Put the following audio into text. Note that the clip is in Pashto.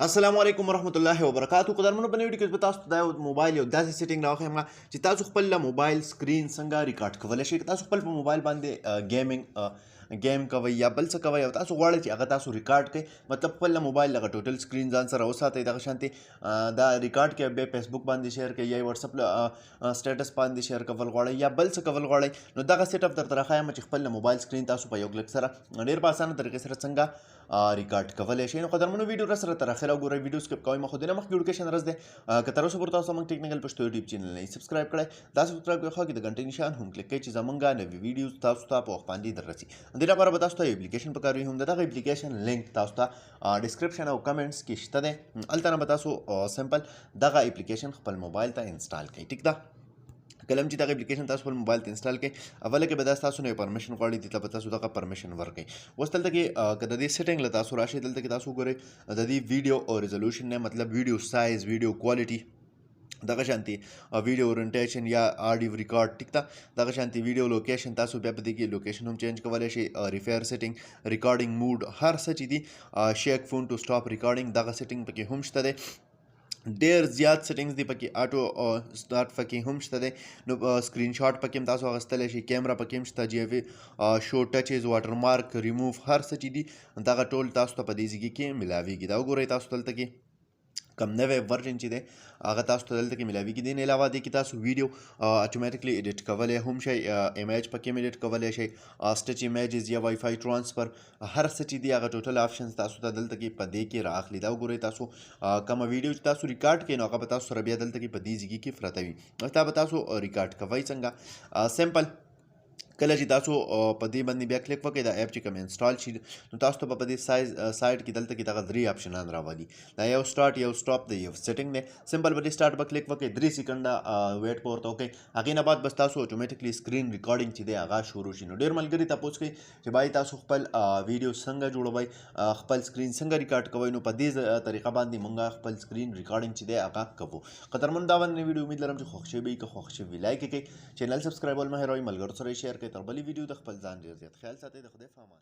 السلام علیکم ورحمت الله وبرکاتو. قدرمنو، په ویډیو کې به تاسو ته دا موبایل یو داسې سیټینګ راوښیم چې تاسو خپل له موبایل سکرین څنګه ریکارډ کولی شئ. تاسو خپل په موبایل باندې ګیمینګ ګیم کوئ یا بل څه کوئ او تاسو غواړئ چې هغه تاسو ریکارډ کړئ، مطلب خپل له موبایل دغه ټوټل سکرین ځان سره وساتئ، دغه شانتې دا ریکارډ کړئ، بیا فیسبوک باندې شیر کړئ یا واتساپ سټیټس باندې شیر کول غواړئ یا بل څه کول غواړئ، نو دغه سیټ اپ درته راښایم چې خپل له موبایل سکرین تاسو په یو کلیک سره ډېر په اسانه طریقې سره څنګه ریکارډ کولی شئ. نو قدرمنو، ویډیو را سره تر اخره وګورئ، ویډیو سکپ کوئ مه. خو دې نه مخکې وړوکی شان عرض دی، که تر اوسه پورې تاسو زموږ ټیکنیکل پښتو یوټیوب چینل نه سبسکرایب کړئ، دا سبسکرایب کړئ، خو کې د ګنټې نشان هم کلیک کړئ چې زمونږ نوې ویډیوز تاسو ته په وخت باندې در رسي. د دې لپاره به تاسو ته یو اپلیکیشن پکار وي، هم د دغه اپلیکیشن لینک تاسو ته ډسکرپشن او کمنټس کې شته دی، هلته نه به تاسو سمپل دغه اپلیکیشن خپل موبایل ته انسټال کړئ. ټیک ده؟ کله چې دغه اپلیکیشن تاسو خپل موبایل ته انسټال کړئ، اوله کې به دا تاسو نه پرمیشن غواړي، دې ته به تاسو دغه پرمیشن ورکړئ. اوس دلته کې که د دې سیټینګ له تاسو راشي، دلته کې تاسو وګورئ د دې ویډیو او ریزولوشن نه، مطلب ویډیو سایز، ویډیو کوالټي، دغه شانتي ویډیو اورینټیشن یا آډیو ریکارډ، ټیک ده؟ دغه شانتي ویډیو لوکیشن، تاسو بیا په دې کې لوکیشن هم چینج کولی شئ، ریفیر سیټینګ، ریکارډینګ موډ، هر څه چې دي، شیک فون ټو سټاپ ریکارډینګ، دغه سیټینګ پکې هم شته دی. ډیر زیات سیټینګز دی پکې، آټو سٹارټ پکې هم شته دی، نو سکرین شاټ پکې هم تاسو اخیستلی شئ، کیمرا پکې هم شته، جی وی شو ټچز، واټر مارک ریموو، هر څه چې دي دغه ټول تاسو ته په دې ځای کې ملاویږي. دا وګورئ، تاسو دلته کې کم نوی ورژن چې دی هغه تاسو ته دلته کې ملاویږي. دې نه علاوه دې کې تاسو ویډیو اتوماتیکلی ایډیټ کولی هم شئ، امیج پکې هم ایډیټ کولی شئ، سټچ امیجز یا وای فای ټرانسفر، هر څه چې دي هغه ټوټل آپشنز تاسو ته دلته کې په دې کې رااخلي. دا وګورئ، تاسو کومه ویډیو چې تاسو ریکارډ کړئ نو هغه به تاسو سره بیا دلته کې په دې ځای کې پرته وي. دا به تاسو ریکارډ کوئ څنګه؟ سمپل کله چې تاسو په دې باندې بیا کلیک وکړئ، دا اپ چې کوم انسټال شي نو تاسو ته به په دې سایډ کې دلته کې دغه درې آپشنان راولي. دا یو سټارټ، یو سټاپ دی، یو سیټینګ دی. سمپل په دې سټارټ به کلیک وکړئ، 3 سیکنډه ویټ به ورته وکړئ، هغې نه بعد بس تاسو اتوماتیکلی سکرین ریکارډینګ چې دی هغه شروع شي. نو ډېر ملګري تپوس کوي چې بای تاسو خپل ویډیو څنګه جوړوئ، خپل سکرین څنګه ریکارډ کوئ، نو په دې طریقه باندې مونږ خپل سکرین ریکارډینګ چې دی هغه کوو. قدرمن، دا باندې ویډیو امید لرم چې خوښ شوی وي. که خوښ شوی وي لایک یې کړئ، چینل سبسکرایب ول مه هېروئ، ملګرو سره یې شیر کړئ. تر بلې ویډیو د خپل ځان ډېر زیات خیال ساتئ. د خدای په امان.